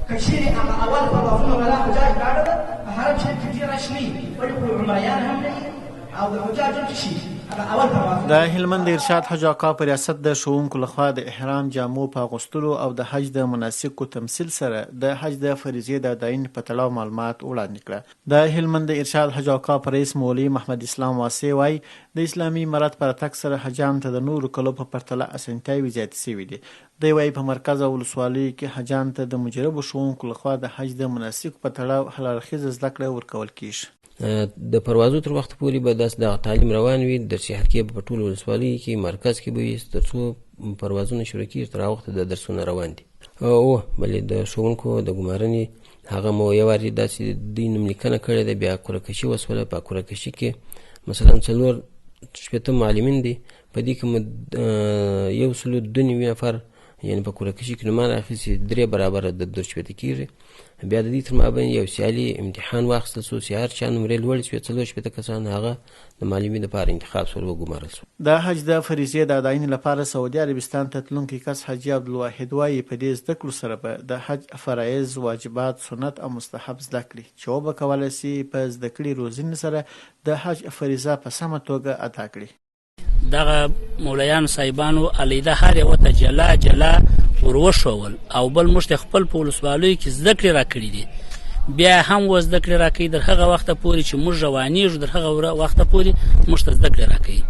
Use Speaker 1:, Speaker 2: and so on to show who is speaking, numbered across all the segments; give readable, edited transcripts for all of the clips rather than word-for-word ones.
Speaker 1: که چیرې هغه اول پروازونه ولا حجاج لاړل، په حرم شریف کې ډېر رش نه وي، ولې خو عمریان هم نه وي او د حجاج هم چې شي هغه اول پروازونه.
Speaker 2: د هلمند د ارشاد حج اوقاف په ریاست د ښوونکو لخوا د احرام جامو په اغوستلو او د حج د مناسکو تمثیل سره د حج د فریضې د اداینې په تړاو معلومات وړاندې کړه. د هلمند د ارشاد حج اوقاف رئیس مولوي محمد اسلام واسع وايي، د اسلامي امارت په راتګ سره حجانو ته د نورو کلو په پرتله اسانتیاوې زیاتې شوې دي. دی وايي، په مرکز او ولسوالیو کې حجانو ته د مجربو ښوونکو له خوا د حج د مناسکو په تړاو هر اړخیزه زده کړه ورکول کېږي.
Speaker 3: د پروازو تر وخته پورې به داسې دغه تعلیم روان وي، درسي حلقې به په ټولو ولسوالیو کې، مرکز کې به وي، تر څو پروازونه شروع کېږي تر هغه وخته دا درسونه روان دي. او بلې د ښوونکو د ګمارنې هغه مو یو وارې داسې دوی نوم لیکنه کړې ده، بیا قرعه کشي وسوله. په قرعه کشي کې مثلا 64 معلمین دي، په دې کې مو 192 نفر یعنی په قرعه کشي کې نومان اخیستي، درې برابره د 63 کېږي. بیا د دې تر مابین یو سیالي امتحان واخیستل سو چې هر چا نمرې لوړې سوې، 64 کسان هغه د معلمي دپاره انتخاب سول، وګمارل سول.
Speaker 2: د حج د فریضې د اداینې لپاره سعودي عربستان ته تلونکی کس حاجي عبدالواحد وايي، په دې زده کړو سره به د حج فرایض، واجبات، سنت او مستحب زده کړي چې وبه کولای شي په زده کړې روزنې سره د حج فریضه په سمه توګه ادا کړي.
Speaker 4: دغه مولایانو صاحبانو علیده هر یوه ته جلا جلا ور وښول او بل موږ ته خپل په ولسوالیو کې زده کړې راکړې دي، بیا هم و زده کړې راکوي در هغه وخته پورې چې موږ روانیږو، در هغه وخته پورې موږ ته زده کړې راکوي.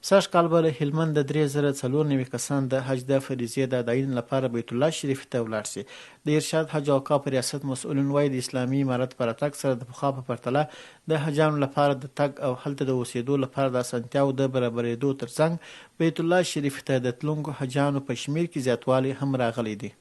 Speaker 2: سږ کال به له هلمنده 3094 کسان د حج د فریضې د اداینې لپاره بیت الله شریف ته ولاړ شي. د ارشاد حج او اوقافو ریاست مسؤلین وايي، د اسلامي امارت په راتګ سره د پخوا په پرتله د حجانو لپاره د تګ او هلته د اوسېدو لپاره د اسانتیاوو د برابرېدو ترڅنګ بیت الله شریف ته د تلونکو حجانو په شمېر کې زیاتوالی هم راغلی دی.